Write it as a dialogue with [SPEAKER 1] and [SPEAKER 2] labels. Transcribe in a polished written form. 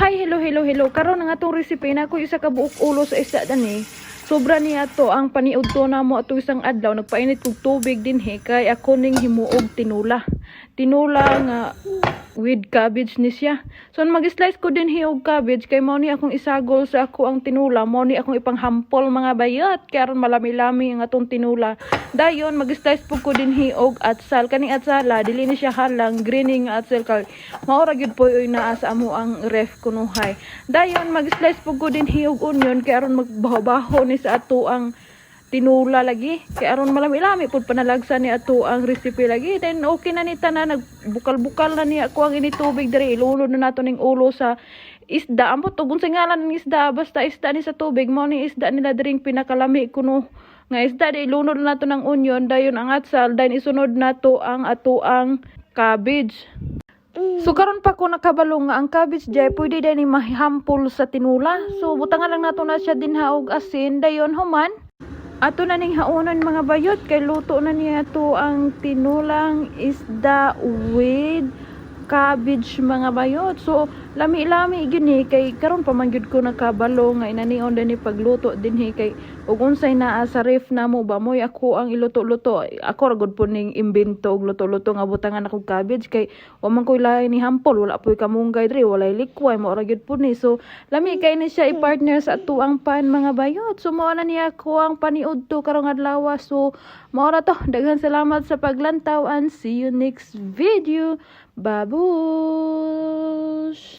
[SPEAKER 1] Hi, hello, hello, hello. Karon ang atong recipe na ko isa ka buok ulo sa isda dani. Sobra niya to ang paniudto namo ato isang adlaw. Nagpainit kog tubig dinhi kay ako ning himuog tinula. Tinula nga with cabbage ni siya. So mag-slice ko dinhi og cabbage kay mao ni akong isagol sa ako ang tinula, mao ni akong ipanghampol, mga bayot, kay aron malami-lami ang atong tinula. Dayon mag-slice pud ko dinhi og atsal. Kaning atsala, dili ni siya halang, green nga atsal kay mao ra gyud po oy naa sa amo ang ref kunuhay. Dayon mag-slice pud ko dinhi og onion kay aron magbaho-baho ni sa ato ang tinula lagi, kay aron malami-lami pud panalagsa ni ato ang recipe lagi. Then okay na ni tanan, nagbukal-bukal na niya ako ang ini tubig diri. Ilunod na nato ning ulo sa isda. Ambot og unsay ngalan ng isda, basta isda ni sa tubig. Mao ni isda nila diring pinakalami kuno nga isda. Di ilunod na nato ng onion, dayon ang atsal, dayon isunod nato ang ato ang cabbage. So karon pa ko nakabalo nga ang cabbage jay pwede din ni mahampol sa tinula. So butangan lang nato na siya dinha og asin, dayon human ato na ning haonon, mga bayot, kay luto na niya to ang tinulang isda with cabbage, mga bayot. So lami-lami gini kay karon pa man gyud ko nakabalo nga inanion din ni pagluto dinhi, kay ug unsay naa sa ref namo ba, moy ako ang iluto-luto. Ako ra gud po ning imbento og luto-luto nga butangan ako cabbage kay wa man koy lahi ni hampol, wala poy kamunggay diri, walay likway, mao ra gyud po ni. So lami kay ni siya i-partner sa atuang pan, mga bayot. So mao na niya ako ang paniudto karong adlaw. So mao ra to. Daghan salamat sa paglantaw and see you next video. Babush.